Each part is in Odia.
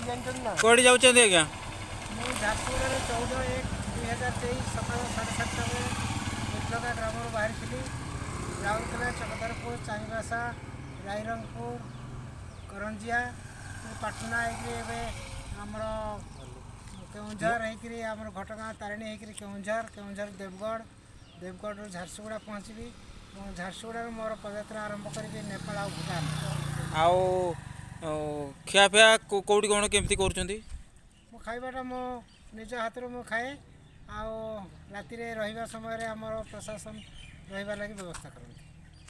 କୁଆଡ଼େ ଯାଉଛନ୍ତି ଆଜ୍ଞା? ମୁଁ ଝାରସୁଗୁଡ଼ାରେ 14/1/2023 ସକାଳ 7:30 ବେଳେ ଉତ୍ଲକା ଗ୍ରାମରୁ ବାହାରିଥିଲି। ରାଉରକେଲା, ଚକ୍ରଧରପୁର, ଚାଇବାସା, ରାଇରଙ୍ଗପୁର, କରଞ୍ଜିଆ, ପାଟନା ହେଇକିରି ଏବେ ଆମର କେଉଁଝର ହେଇକିରି, ଆମର ଘଟଗାଁ ତାରିଣୀ ହେଇକିରି କେଉଁଝର, କେଉଁଝର ଦେବଗଡ଼, ଦେବଗଡ଼ରୁ ଝାରସୁଗୁଡ଼ା ପହଞ୍ଚିବି ଏବଂ ଝାରସୁଗୁଡ଼ାରୁ ମୋର ପଦଯାତ୍ରା ଆରମ୍ଭ କରିବି ନେପାଳ ଆଉ ଭୁଟାନ। ଆଉ ଖିଆପିଆ କେଉଁଠି କ'ଣ କେମିତି କରୁଛନ୍ତି? ମୁଁ ଖାଇବାଟା ମୋ ନିଜ ହାତରୁ ମୁଁ ଖାଏ ଆଉ ରାତିରେ ରହିବା ସମୟରେ ଆମର ପ୍ରଶାସନ ରହିବା ଲାଗି ବ୍ୟବସ୍ଥା କରନ୍ତି।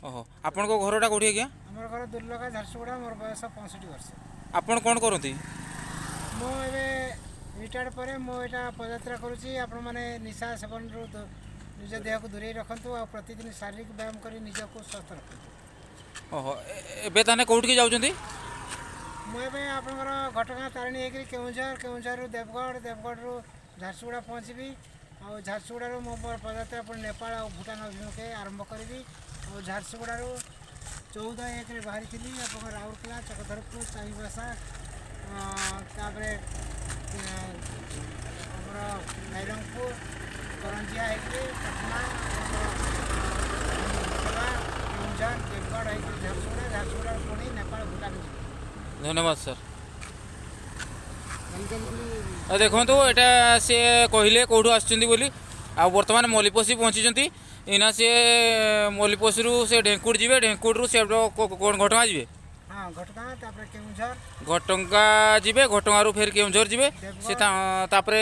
ଓହୋ, ଆପଣଙ୍କ ଘରଟା କେଉଁଠି ଆଜ୍ଞା? ଆମର ଘର ଦୁର୍ଲଗା, ଝାରସୁଗୁଡ଼ା। ମୋର ବୟସ 65 ବର୍ଷ। ଆପଣ କ'ଣ କରନ୍ତି? ମୁଁ ଏବେ ରିଟାୟାର୍ଡ଼ ପରେ ମୁଁ ଏଇଟା ପଦଯାତ୍ରା କରୁଛି। ଆପଣମାନେ ନିଶା ସେବନରୁ ନିଜ ଦେହକୁ ଦୂରେଇ ରଖନ୍ତୁ ଆଉ ପ୍ରତିଦିନ ଶାରୀରିକ ବ୍ୟାୟାମ କରି ନିଜକୁ ସୁସ୍ଥ ରଖନ୍ତୁ। ଓହୋ, ଏବେ ତାହେଲେ କେଉଁଠିକି ଯାଉଛନ୍ତି? ମୁଁ ଏବେ ଆପଣଙ୍କର ଘଟଗାଁ ତାରିଣୀ ହେଇକିରି କେଉଁଝର, କେଉଁଝରରୁ ଦେବଗଡ଼, ଦେବଗଡ଼ରୁ ଝାରସୁଗୁଡ଼ା ପହଞ୍ଚିବି ଆଉ ଝାରସୁଗୁଡ଼ାରୁ ମୁଁ ମୋର ପଦଯାତ୍ରା ପୁଣି ନେପାଳ ଆଉ ଭୁଟାନ ଅଭିମୁଖେ ଆରମ୍ଭ କରିବି। ଆଉ ଝାରସୁଗୁଡ଼ାରୁ 14/1ରେ ବାହାରିଥିଲି। ଆପଣଙ୍କ ରାଉରକେଲା, ଚକ୍ରଧରପୁର, ଚାଇବାସା, ତାପରେ ଆମର ରାଇରଙ୍ଗପୁର, କରଞ୍ଜିଆ ହେଇକିରି ପାଟନା, ଆପଣଙ୍କର କେଉଁଝର, ଦେବଗଡ଼ ହେଇକିରି ଝାରସୁଗୁଡ଼ା, ଝାରସୁଗୁଡ଼ାରୁ ପୁଣି ନେପାଳ, ଭୁଟାନ ଯିବି। ଧନ୍ୟବାଦ ସାର୍। ଆଉ ଦେଖନ୍ତୁ, ଏଇଟା ସିଏ କହିଲେ କେଉଁଠୁ ଆସୁଛନ୍ତି ବୋଲି ଆଉ ବର୍ତ୍ତମାନ ମଲିପଶି ପହଞ୍ଚିଛନ୍ତି। ଏଇନା ସିଏ ମଲିପଶିରୁ ସେ ଢେଙ୍କୁଟ ଯିବେ, ଢେଙ୍କୁଟରୁ ସେ କ'ଣ ଘଟଗାଁ ଯିବେ? ହଁ, ଘଟଗାଁ, ତାପରେ କେଉଁଝର। ଘଟଗାଁ ଯିବେ, ଘଟଗାଁରୁ ଫେର କେଉଁଝର ଯିବେ ସେ, ତାପରେ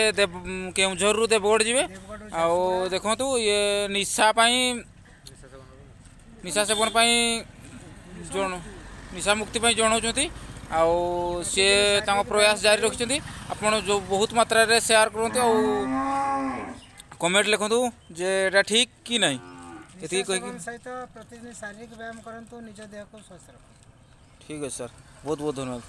କେଉଁଝରରୁ ଦେବଗଡ଼ ଯିବେ। ଦେବଗଡ଼ରୁ ଆଉ ଦେଖନ୍ତୁ, ଇଏ ନିଶା ପାଇଁ, ନିଶା ସେବନ ପାଇଁ ଜଣ ନିଶା ମୁକ୍ତି ପାଇଁ ଜଣାଉଛନ୍ତି ଆଉ ସିଏ ତାଙ୍କ ପ୍ରୟାସ ଜାରି ରଖିଛନ୍ତି। ଆପଣ ଯେଉଁ ବହୁତ ମାତ୍ରାରେ ସେୟାର କରନ୍ତୁ ଆଉ କମେଣ୍ଟ ଲେଖନ୍ତୁ ଯେ ଏଇଟା ଠିକ୍ କି ନାହିଁ। ଏତିକି ନିଶା କହିକି ସେବନ ସହିତ ପ୍ରତିଦିନ ଶାରୀରିକ ବ୍ୟାୟାମ କରନ୍ତୁ, ନିଜ ଦେହକୁ ସୁସ୍ଥ ରଖନ୍ତୁ। ଠିକ୍ ଅଛି ସାର୍, ବହୁତ ବହୁତ ଧନ୍ୟବାଦ।